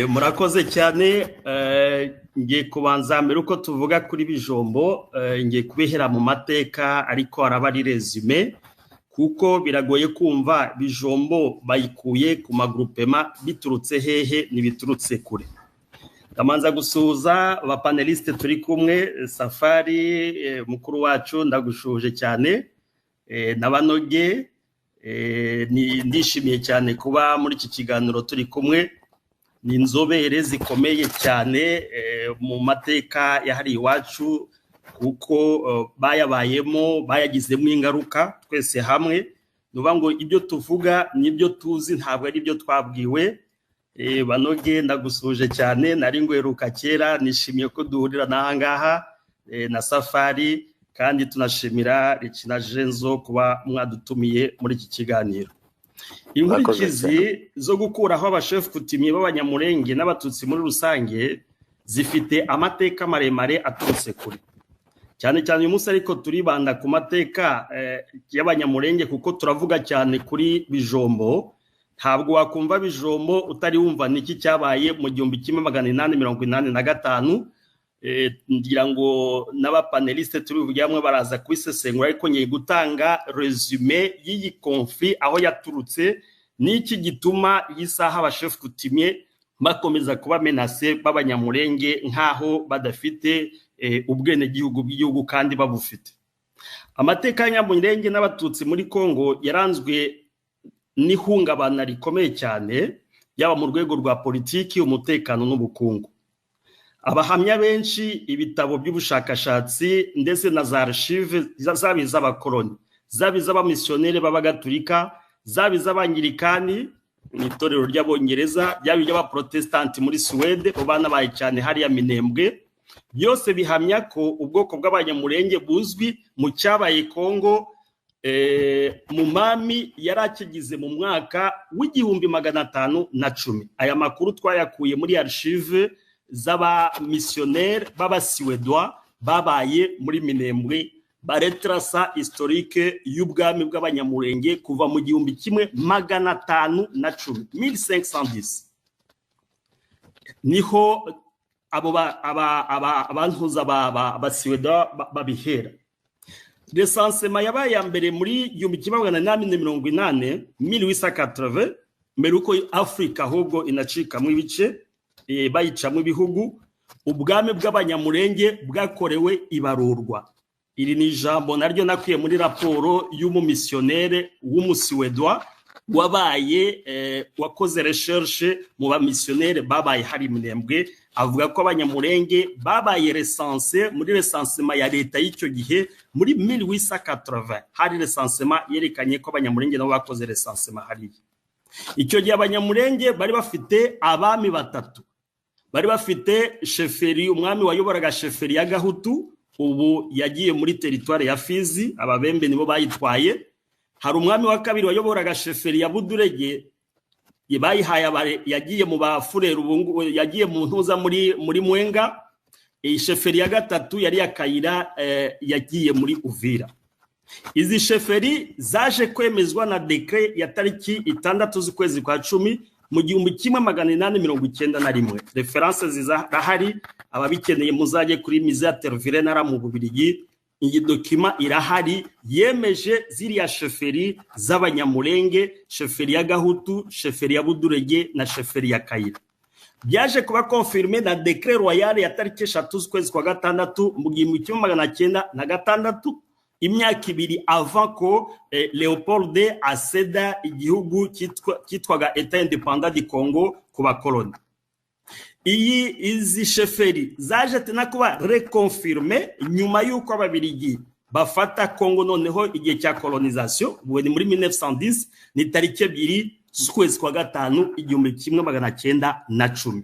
Murakoze cyane. Ngiye kubanza mbere uko tuvuga kuri Bijombo, ngiye kubihera mu mateka ariko araba ari résumé, kuko biragoye kumva Bijombo bayikuye ku ma groupement biturutse hehe ntibiturutse kure. Ndamanza gusuhuza aba panélistes turi kumwe. Safari, mukuru wacu, ndagushuhuje cyane, na Banoge. Ndishimiye cyane kuba muri iki kiganiro turi kumwe. Ni inzobere zikomeye cyane mu mateka yahariye iwacu, kuko bayabayemo, bayagizemo ingaruka. Twese hamwe ni ngo ibyo tuvuga nibyo tuzi, ntabwo ari ibyo twabwiwe. Banoge, ndagusuhuje cyane, nari ngweruka kera, nishimiye ko duhurira n'aha ngaha na Safari, kandi tunashimira Rikina Jenzo kuba mwadutumiye muri iki kiganiro. Inkurikizi zo gukuraho abashefu coutumier b'Abanyamurenge n'Abatutsi muri rusange zifite amateka maremare aturutse kure cyane cyane. Uyu munsi ariko turibanda ku mateka y'Abanyamurenge, kuko turavuga cyane kuri Bijombo. Ntabwo wakumva Bijombo utari wumva niki cyabaye mu 1885. Ngira ngo n'aba panélistes turi buvuge hamwe baraza kubisesengura, ariko ngiye gutanga résumé y'iyi conflit, aho yaturutse n'iki gituma iyi saha abashefu coutumier bakomeza kuba menacés b'Abanyamurenge nk'aho badafite ubwenegihugu bw'igihugu kandi babufite. Amateka y'Abanyamurenge n'Abatutsi muri Congo yaranzwe n'ihungabana rikomeye cyane, yaba mu rwego rwa politiki, umutekano n'ubukungu. Abahamya benshi, ibitabo by'ubushakashatsi ndetse na za archives, zaba iz'abakoloni, zaba iz'abamisiyoneri b'Abagatulika, zaba iz'Abangirikani mu itorero ry'Abongereza, byaba iby'Abaprotesitanti muri Suwede bo banabaye cyane hariya Minembwe, byose bihamya ko ubwoko bw'Abanyamurenge buzwi mu cyabaye Kongo. Mumami yari akigize mu mwaka w'1510. Aya makuru twayakuye muri archives z'abamisiyoneri b'Abasiwedwa babaye muri Minembwe. Baretrasa historique y'ubwami bw'Abanyamurenge kuva mu 1510, 1510, niho abo abantuza Abasuweda babihera. Recensement yabaye ya mbere muri 1880, 1880, mbere uko Afurika ahubwo inacikamo ibice, bayicamo ibihugu. Ubwami bw'Abanyamurenge bwakorewe ibarurwa. Iri ni ijambo naryo nakuye muri raporo y'umumisiyonere w'Umusuwedwa wabaye wakoze recherche mu bamisiyonere babaye hari Minembwe. Avuga ko Abanyamurenge babaye recensé muri recensement ya leta y'icyo gihe muri 1880. Hari recensement yerekanye ko Abanyamurenge nabo bakoze recensement hariya. Icyo gihe Abanyamurenge bari bafite abami batatu. Bari bafite chefferie, umwami wayoboraga chefferie ya Gahutu, ubu yagiye muri territoire ya Fizi, Ababembe nibo bayitwaye. Hari umwami wa kabiri wayoboraga chefferie ya Budurege, bayihaye, yagiye mu Bafurero, ubu yagiye mu ntuza muri Mwenga. Iyi chefferie ya gatatu yari ya Kayira, yagiye muri Uvira. Izi chefferies zaje kwemezwa na décret ya tariki 6 z'ukwezi kwa 10 mu 1891. Références zirahari, ababikeneye muzajye kuri musée ya Tervuren mu Bubirigi. Iyi document irahari yemeje ziriya chefferies z'Abanyamurenge: chefferie ya Gahutu, chefferie ya Budurege na chefferie ya Kayira. Byaje kuba confirmé na décret royal ya tariki 3 z'ukwezi kwa gatandatu mu 1906, imyaka 2 avant ko Leopold acéda igihugu cyitwaga État indépendant du Congo ku bakoloni. Izi chefferies zaje tena kuba reconfirmé nyuma y'uko Ababirigi bafata Congo, noneho igihe cya colonisation, ubwo ni muri 1910, ni tariki 2 z'ukwezi kwa gatanu 1910.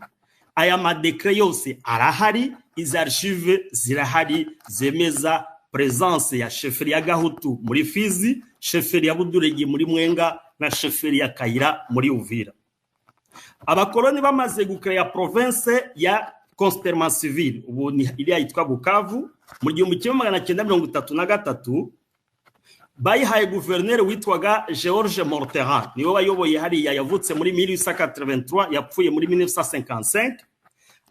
Aya madécrets yose arahari, izi archives zirahari zemeza présence ya chefferie ya Gahutu muri Fizi, chefferie ya Buduregi muri Mwenga na chefferie ya Kayira muri Uvira. Abakoloni bamaze gucréa province ya Constermain civil, ubu ni iriya yitwa Bukavu, mu 1933, bayihaye guverineri witwaga George Morteran, niwe wayoboye hariya. Yavutse muri 1883, yapfuye muri 1955.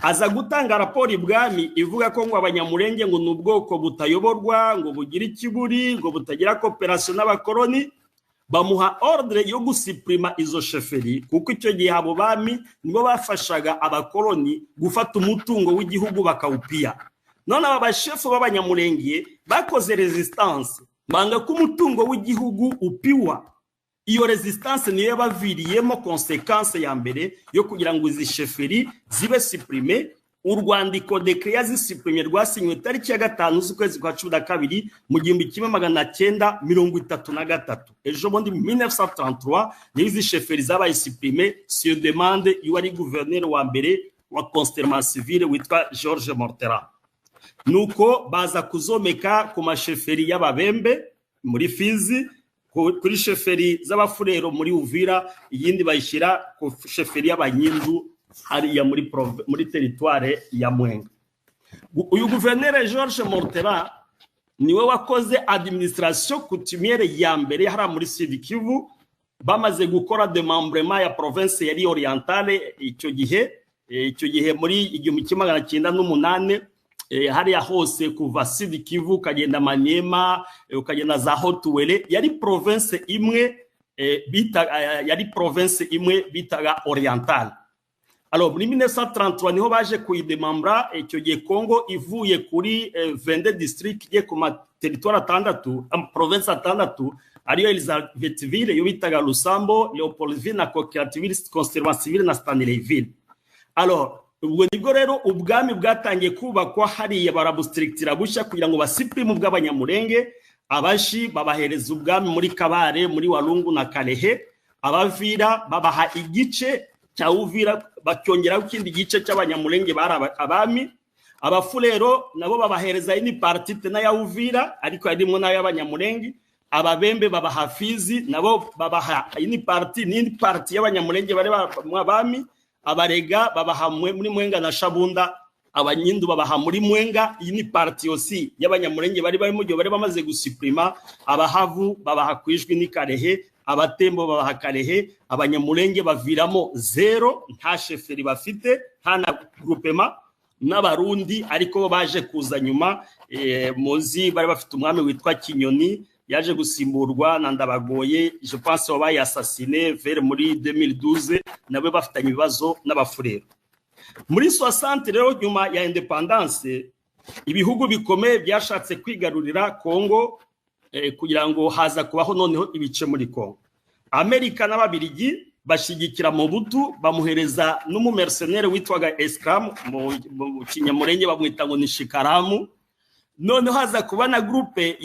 Aza gutanga raporo ibwami ivuga ko ngo Abanyamurenge ngo ni ubwoko butayoborwa, ngo bugira ikiburi, ngo butagira coopération n'abakoloni. Bamuha ordre yo gusupprima izo chefferies, kuko icyo gihe abo bami nibo bafashaga abakoloni gufata umutungo w'igihugu bakawupilla. None aba bashefu b'Abanyamurenge bakoze résistance, banga ko umutungo w'igihugu upiwa. Iyo résistance niyo yabaviriyemo conséquence ya mbere yo kugira ngo izi chefferies zibe supprimées. Urwandiko, décret yazisupprimye, rwasinywe tariki ya 5 z'ukwezi kwa 12 mu 1933. Ejo bundi 1933 niyo izi chefferies zabaye supprimées sur demande y'uwari guverineri wa mbere wa Constermain civil witwa George Morteran. Nuko baza kuzomeka ku machefferies y'Ababembe muri Fizi, kuri chefferie z'Abafurero muri Uvira, iyindi bayishyira ku chefferie y'Abanyindu hariya muri territoire ya Mwenga. Uyu guverineri George Morteran niwe wakoze administration coutumière ya mbere hariya muri Sud Kivu, bamaze gukora démembrement ya province yari orientale icyo gihe. Icyo gihe muri 1908, hariya hose kuva Sud Kivu ukagenda Maniema, ukagenda za Haut-Uele, yari province imwe bita yari province imwe bitaga Orientale. Alors muri 1933 niho baje kuyidémembra. Icyo gihe Congo ivuye kuri 22 district igiye ku ma territoire atandatu, province atandatu, ariyo Elizabethville, yo bitaga Lusambo, Leopoldville na Coquilhatville, Constermain civil na Stanleyville. Alors ubwo nibwo rero ubwami bwatangiye kubakwa hariya, barabustructura bushya kugira ngo basupprime ubw'Abanyamurenge. Abashi babahereza ubwami muri Kabare, muri Walungu na Kalehe. Abavira babaha igice cya Uvira, bacyongeraho ikindi gice cy'Abanyamurenge bari abami. Abafurero nabo babahereza ini partie tena ya Uvira, ariko harimo n'ay'Abanyamurenge. Ababembe babaha Fizi, nabo babaha ini partie n'indi partie y'Abanyamurenge bari abami. Abarega babaha muri Mwenga na Shabunda. Abanyindu babaha muri Mwenga. Iyi ni partie aussi y'Abanyamurenge bari barimo gihe bari bamaze gusupprima. Abahavu babaha kwijwi ni Karehe, Abatembo babaha Karehe. Abanyamurenge baviramo zéro, nta chefferie bafite, nta na groupement. N'Abarundi ariko bo baje kuza nyuma. Muzi bari bafite umwami witwa Kinyoni, yaje gusimburwa na Ndabagoye, je pense wabaye assassiné vers muri 2012, nabo bafitanye ibibazo n'Abafurero. Muri 60 rero, nyuma ya indépendance, ibihugu bikomeye byashatse kwigarurira Kongo kugira ngo haza kubaho noneho ibice muri Kongo. Amerika n'Ababirigi bashyigikira Mobutu, bamuhereza n'umumercenaire witwaga Escram, mu Kinyamurenge bamwita ngo ni Shikaramu. Noneho haza kuba na groupe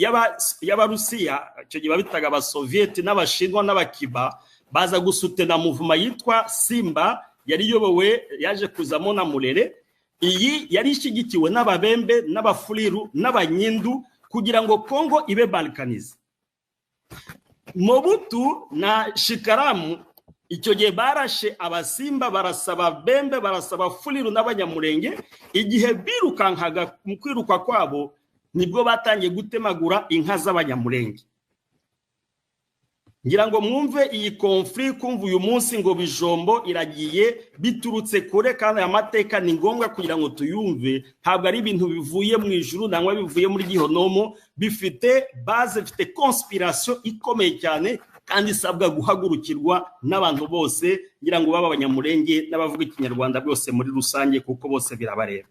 y'Abarusiya, icyo gihe babitaga Abasovieti, n'Abashinwa n'Abakiba, baza gusutena mouvement yitwa Simba yari iyobowe, yaje kuzamo na Murere. Iyi yari ishyigikiwe n'Ababembe n'Abafuriru n'Abanyindu kugira ngo Kongo ibe balkanisée. Mobutu na Shikaramu icyo gihe barashe Abasimba, barasaba Bembe, barasaba Furiru n'Abanyamurenge. Igihe birukankaga, mu kwiruka kwabo nibwo batangiye gutemagura inka z'Abanyamurenge. Ngira ngo mwumve iyi conflit. Kumva uyu munsi ngo Bijombo iragiye, biturutse kure, kandi aya mateka ni ngombwa kugira ngo tuyumve. Ntabwo ari ibintu bivuye mu ijuru nangwa bivuye muri gihonomo, bifite base, bifite conspiration ikomeye cyane kandi isabwa guhagurukirwa n'abantu bose, ngira ngo baba Abanyamurenge n'abavuga Ikinyarwanda bose muri rusange, kuko bose birabareba.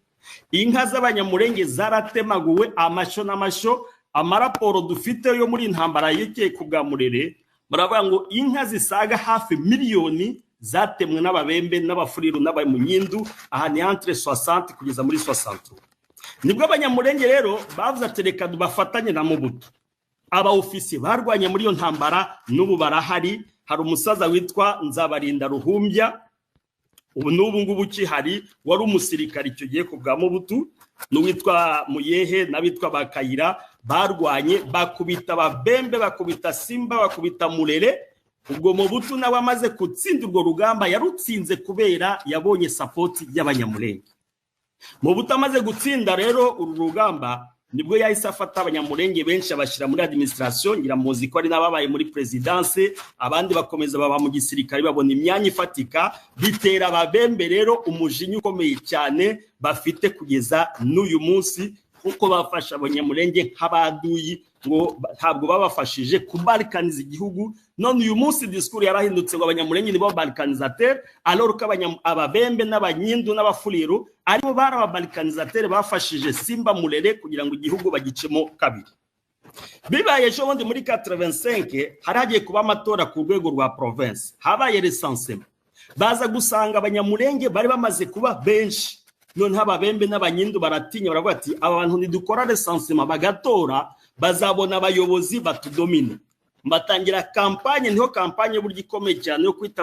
Inka z'Abanyamurenge zaratemaguwe amashyo n'amashyo. Amaraporo dufite yo muri intambara yekeye ku bwa Murere baravuga ngo inka zisaga hafi miliyoni zatemwe n'Ababembe n'Abafuriru n'Abamunyindu. Aha ni entre 60 kugeza muri 63. Nibwo Abanyamurenge rero bavuze ati: "Reka bafatanye na Mobutu." Aba officiers barwanye muri iyo ntambara n'ubu barahari. Hari umusaza witwa Nzabarinda Ruhumbya, ubu n'ubu ngubu ukihari, wari umusirikare icyo gihe ku bwa Mobutu, n'uwitwa Muyehe n'abitwa Bakayira. Barwanye, bakubita Ababembe, bakubita Simba, bakubita Murere. Ubwo Mobutu nawe amaze gutsinda urwo rugamba, yarutsinze kubera yabonye support y'Abanyamurenge. Mobutu amaze gutsinda rero uru rugamba, nibwo yahise afata Abanyamurenge benshi abashyira muri administration. Ngira muzi ko ari n'ababaye muri présidence, abandi bakomeza baba mu gisirikare, babona imyanya ifatika. Bitera Ababembe rero umujinya ukomeye cyane bafite kugeza n'uyu munsi, kuko bafashe Abanyamurenge nk'abaduyi, ngo ntabwo babafashije kubalkaniza igihugu. None uyu munsi discours yarahindutse ngo Abanyamurenge nibo balkanisateurs, alors ko Ababembe n'Abanyindu n'Abafuriru aribo bari ababalkanisateurs, bafashije Simba Murere kugira ngo igihugu bagicemo kabiri. Bibaye ejo bundi muri 85, hari hagiye kuba amatora ku rwego rwa province. Habaye recensement, baza gusanga Abanyamurenge bari bamaze kuba benshi. Noneho Ababembe n'Abanyindu baratinya, baravuga ati: "Aba bantu nidukora recensement bagatora, bazabona abayobozi batudomine." Batangira campagne. Niho campagne burya ikomeye cyane yo kwita